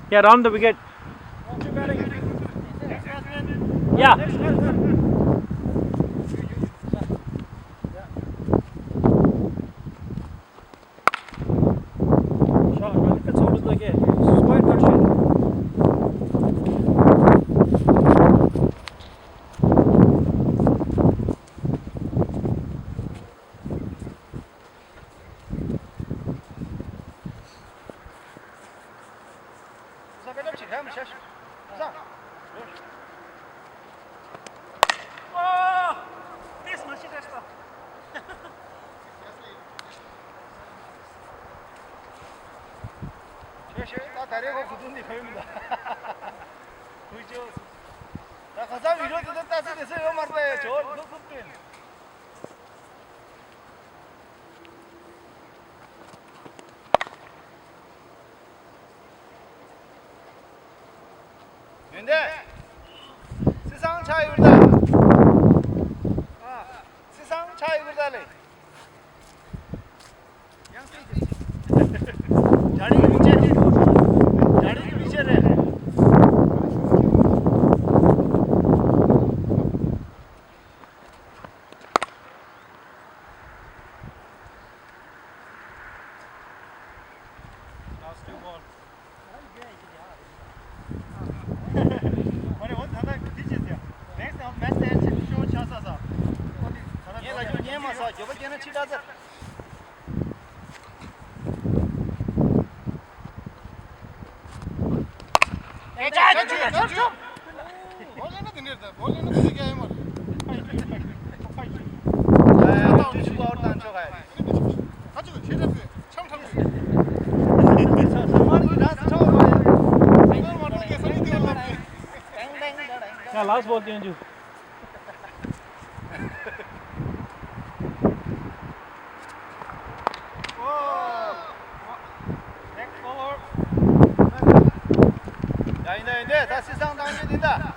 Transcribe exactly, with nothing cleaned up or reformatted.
Yeah, round the wicket. Yeah. ད་ད་རེས་ཁོ་ཁུ་ཚུར་འདི་ཁོ་ཡོད་མི་འདུག་ཁུ་ཅོ། ད་ཁ་སང་བི་ཌིའོ་དེ་ཚོ་ལྟ་ཚུལ་དེ་ཚོ་ཡོད་མ་རེད་པས། ཇོ་ལོ་ཁུག་སྟེ། ཡོན་ཏན། སི་སང་ཆ་ཡུར་ད། སི་སང་ཆ་ཡུར་ད་ལེ། ཡང་སེ་ཅི། ཇ་རི་གི་མི་ཆེ། ཇ་རི་གི་མི་ཆེ་རེད། Last two ball. ཁོ་རེ་འོ་ད་ལྟ་འདི་བྱེད་ཟེར། next time match ལ་ཆེ་ཤོས་ཆགས་ས་ས། ངས་ལ་རྒྱུ་ཉན་མ་ས་རྒྱོབ་པ་སྐྱེས་ན་ཕྱི་དྲག་ཚར། ཨེ་ཅག་ཅག་ཅག་ཅག་ཅག་བོ་ལེན་ན་དེ་འདྲ་རེད། བོ་ལེན་ན་དེ་འདྲ་རྒྱག་ཡོད་མ་རེད། ཨ་ཡ་ཏུ་ཅུ་པའོ་ཏང་ཆོག་ག་ཡ། ཁ་ཅིག་ཁྱེད་རབ་ཟེར་ཆམ་ཆམ་ཟེར། ཡ་last ball སྟོན་རྒྱུ། ཡ་ཡིན་ད་ཡིན་ད། ད་སི་སང་བཏང་རྒྱུ་འདི་ད།